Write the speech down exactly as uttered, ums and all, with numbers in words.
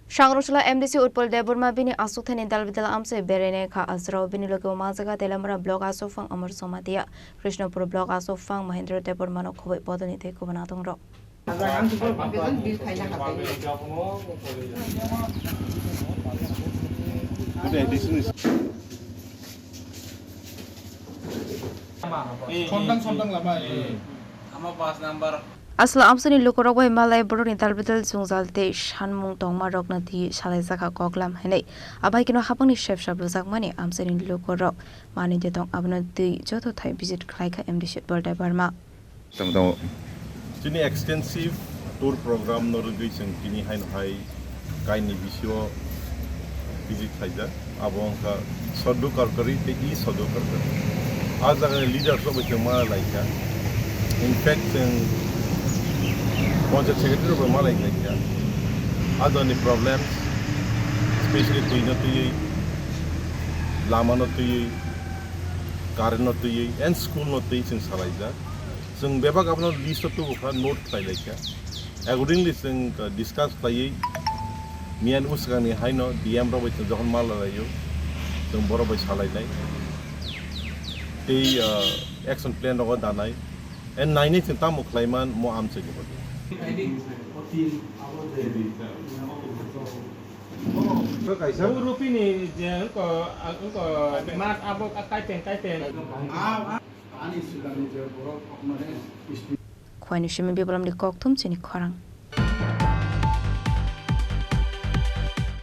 Sangrusla M D C Utpal Debbarma bini aswk thani dalbidal amchai berainai kha. Aswrao bini loge o ma jaga Teliamura block aswk phang Amar Jamatia, Krishnapur block aswk phang Mahendra Debbarmano khoboi bodolni tei kubun adongrok. Sontang, sontang lama, eh. Aswla amchaini lukurok bai malai borokni dalbidal jwngjal tei sanmung tongmarokno twi salaijak kha koklam hinwi. Abai kheno hapangni sepsap lujakmani amchaini lukurok manwi de tong, abono twi joto thai visit khlai kha M D C Utpal Debbarma. Tamo tamo. Chini extensive tour program no rwgwi chwng tini haino hai kaini bisio visit khaijak. Abo wngkha Sadhu Karkari tei E Sadhu Karkari. A jagani leaders rok bai chwng ma laikha. In fact, chwng Panchayat Secretary rok bai ma laikha. A jagani problems, especially twi no twiwi, lama no twiwi, current no twiwi, and school no twiwi chwng salaijak. Chwng bebak abono list o tubu kha, note khlai lai kha. Accordingly, chwng, uh, discuss khlaiwi miyan bwswkangni haino D M rok bai chwng jokhon ma lalaio, chwng borok bai salainai. Tei, uh, action plan rogo danai. And nainai chwng tamo khlaiman mo amchai ni bagwi. Bo kaisa. Bo rupini je wngko, wngko mat abo kaipeng, kaipeng. Ani swkangni je borok okmani Khwani simi Bibalamni kokthum chini khorang.